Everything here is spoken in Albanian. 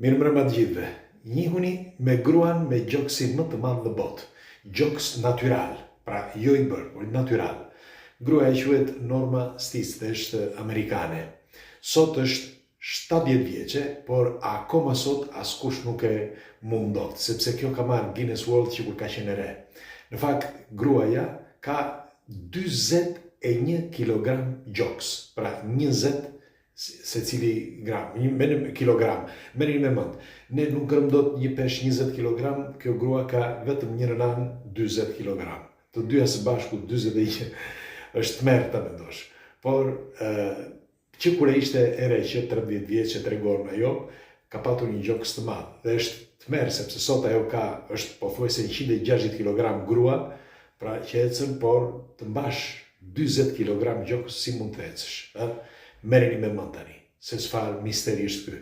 Mirëmbrëma të gjithëve. Njihuni me gruan me gjoksin më të madh në botë. Gjoks natyral, pra jo i bërë, por natyral. Gruaja quhet Norma Stitz dhe është amerikane. Sot është 70 vjeçe, por akoma sot askush nuk e mund dot, sepse kjo ka marrë Guinness World që kur ka qenë e re. Në fakt, gruaja ka 41 kilogram gjoks, pra 20 secili gram, një merrni kilogram, merrni me mend. Ne nuk ngremë dot një peshë 20 kilogram, kjo grua ka vetëm njërën anë 40 kilogram. Të dyja së bashku 41 është tmerr ta mendosh. Por ë që kur e ishte e re që 13 vjeç e tregon ajo, ka patur një gjoks të madh dhe është tmerr sepse sot ajo ka është pothuajse 160 kg grua, pra që ecën, por të mbash 40 kg gjoks si mund të ecësh, ë? Merreni me mend tani, se çfarë misteri është ky.